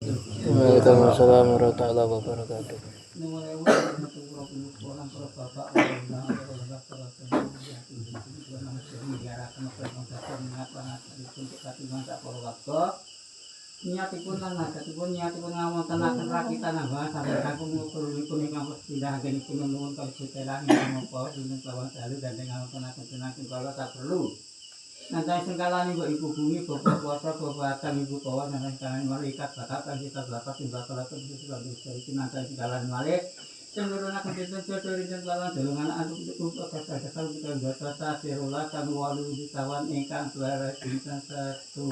Waalaikumsalam warahmatullahi wabarakatuh. Nuwun kula para bapak, para mbah, para mbah, para niatipun lan hajatipun niatipun ngawontenaken rakitan nambah sampun kakung ngukuripun ingkang pindah anggenipun nuwun kalih telah ingkang napa dinten kelawan dalu gandeng ngawontenaken tenangken kala saperlu. Nanti sengkalane mbok ibu bumi, bapak kuasa, bapak adam, ibu kawa, nanti sengkalane malih ikat bakal kan kita bakal sing bakal akan bisa bisa iki nanti sengkalane malih cenderunaken dinten jodoh dinten kelawan dalu anak antuk untuk kesadaran kita baca sasi rolas kang walu jutawan ingkang tuwere dinten setu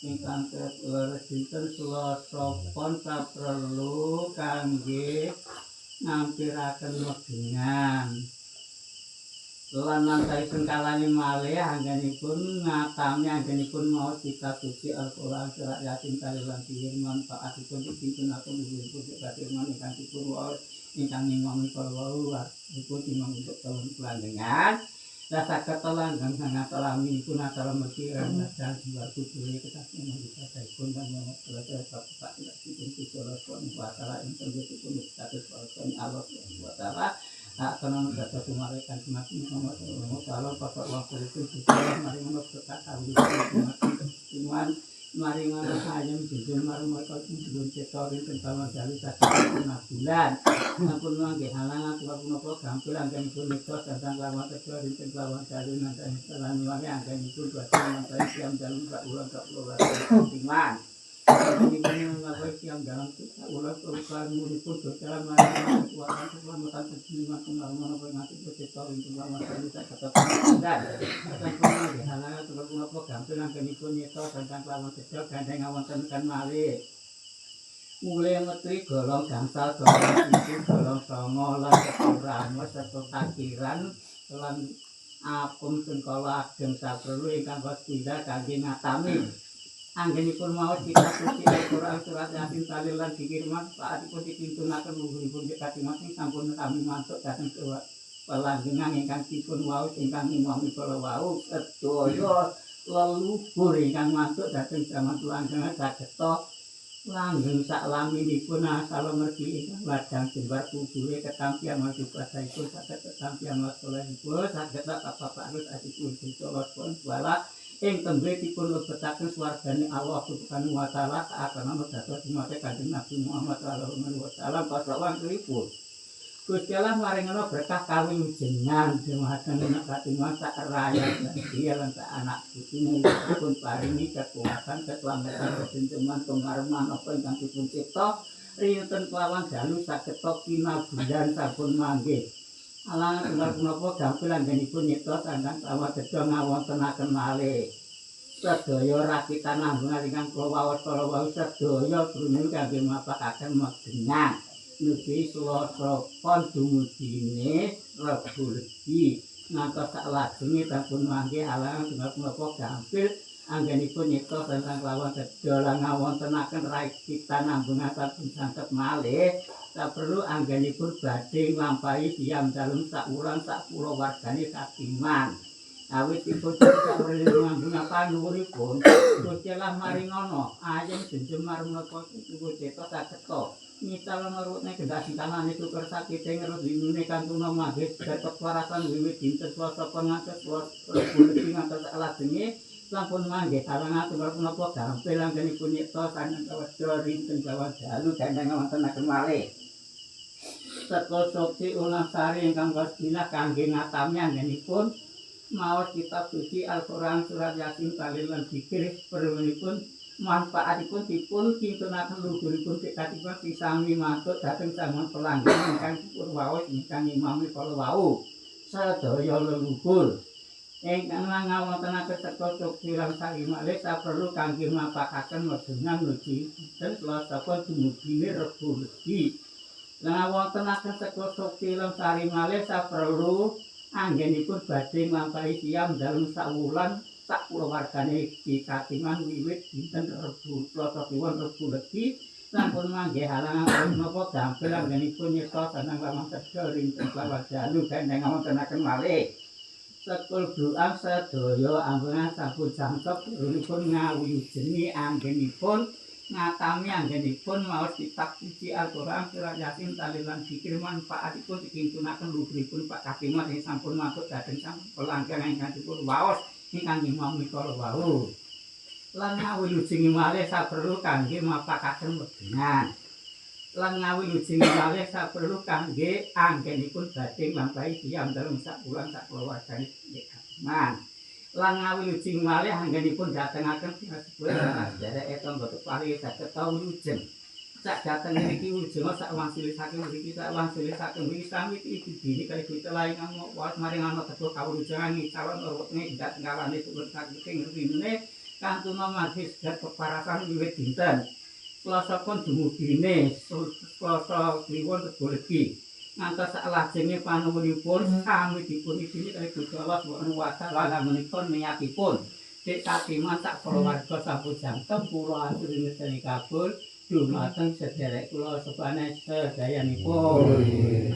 ingkang tuwere dinten Selasa pon saperlu kangge ngampiraken wegengan. Lan nantai sengkalane malih anggenipun ngatami anggenipun maos kitab suci Al-Qur'an surat Yasin kaliyan sihir manfaatipun dipintunaken luhuripun firman ingkang dipun waos ingkang ngimami para wau dipun timang untuk tahun pelanggengan. Lah saged langgeng sangat laminipun asal mergi dan jembar kubure kesaksian ibadahipun dan bapak dipun kusala wa ta'ala ing dipun status Allah wa ta'ala. Tak tenang dados sumarikan semakin nomor kalau bapak waktu itu sudah mari ngono berkat kami semakin mari ngono ayam jujur mari mereka dipun cetha rinten bawang dalu saged bulan sampun mangke halangan sebab punapa gampil anggenipun nita dhateng lawan tejo rinten bawang dalu nanten lan mangke anggenipun badhe nglampahi siam dalu sak wulan sak katiman. Ini melakukan siang dalam ulah perusahaan pun berjalan mari kekuatan keselamatan kejiwaan pengalaman apa yang nanti bercerita untuk lama sekali saya kata dan akan pernah dihalangan sebab menapa gampil anggenipun nyeta tentang lawan tejo gandeng ngawontenaken malih mulai metri golong gangsal golong 7 golong 9 lan sekurang serta takiran lan apem sengkala ageng saperlu ingkang pindah kangge ngatami anggenipun maos kitab suci Al-Qur'an surat Yasin talil lan dikir manfaatipun dipintunaken luhuripun katimating sampun kami mantuk dhateng pelanggengan ingkang dipun waos ingkang imami para wau sedaya leluhur ingkang mantuk dhateng jaman pelanggengan sageta langgeng sak laminipun asal mergi ingkang ladang jembar kubure ketampi amal ibadahipun saged ketampi amal salehipun saged bapak harus adipun pun wala ing tembe dipun lebetaken swargane Allah Subhanahu wa taala akan dados umat Kanjeng Nabi Muhammad sallallahu alaihi wasallam pasawanipun Gusti Allah maringono berkah kawilujengan dumateng anak katiman sak raya dia lan sak anak putune dipun paringi kekuatan keselamatan ketenteman kemarman apa ingkang dipun cipta rinten kelawan dalu sageta kinabulan sampun manggih. Alang tunggal punapa gampil anggenipun nyipta sandang kelawan gedha ngawontenaken malih. Sedaya rakitan nambungan ingkang kula waos para wau sedaya brune kangge mapakaken megengan. Nugi Selasa pon dumudine Rebo Legi ngantos sak lajenge sampun mangke alang tunggal punapa gampil anggenipun nyipta tentang kelawan gedha lan ngawontenaken rakitan nambungan sampun sangkep malih. Tak perlu anggenipun badhe nglampahi siam dalem sak wulan sak kulawargane katiman. Awit dipun saperlu ngambung panuwunipun Gusti Allah maringono ayem jenjem marmenapa tuku cetha sageta nyical ngerutne gendas tanane syukur sakite ngerut winune kantuna manggih kewarasan wiwit dinten Selasa pon ngantos Rebo Legi ngantos sak lajenge sampun manggih halangan tunggal punapa gampil anggenipun nyipta saneng kawedha rinten jawa dalu gandeng wontenaken malih. Sekul suci ulang sari ingkang wasbilah kangge ngatami anggenipun maos kitab suci Al-Qur'an surat Yasin kaliyan dikir perlunipun manfaatipun dipun kintunaken luhuripun kekatipun sami mantuk dhateng saman pelanggan ingkang dipun waos ingkang imami kala wau sedaya leluhur ingkang ngawontenaken sekul suci lan sari malih saperlu kangge mapakaken megengan mugi dinten Selasa pun dumudine Rebo Legi. Ngawontenaken sekul suci lan sari malih saperlu anggenipun badhe nglampahi siam dalem sak wulan sak kulawargane Katiman wiwit dinten Rebo Selasa Kliwon Rebo Legi sampun manggih halangan menapa gampil anggenipun nyipta sanang lawan sedha rinten kelawan dalu gandeng ngawontenaken malih. Sekul doa sedaya ampungan sampun jangkep pun ngawujeni anggenipun Ngatami anggenipun maos kitab suci Al-Qur'an, surat Yasin, tahlilan, zikir, manfaatipun dikintunaken luhuripun Pak Katiman ing sampun mantuk dhateng sang pelanggan ingkang dipun waos ingkang ngimami kala wau. Lan ngawilujengi malih saperlu kangge mapakaken wegengan. Lan ngawilujengi malih saperlu kangge anggenipun badhe nglampahi siyam dalem sak wulan sak keluargane Dik Katiman. Lan ngawilujengi malih anggenipun datengaken tiyang sepuh lan sedereke tangga tepari saged wilujeng. Sak dateng mriki wilujeng sak wangsule saking mriki, sak wangsule saking mriki, sami iki dini kali Gusti Allah ingkang waos maring ana teguh kawulujengan calon urutne dateng kalane suwun saking rinune kantuna margi segat peparasan wiwit dinten Selasa pun dumugine Selasa Kliwon Rebo Legi ngantos saklajenge panuwunipun sami dipun idini kali Gusti Allah Subhanahu wa taala menika niatipun Dik Katiman sak keluarga sampun jangkep kula aturi ngesani kabul dumateng sederek kula sebane sedayanipun.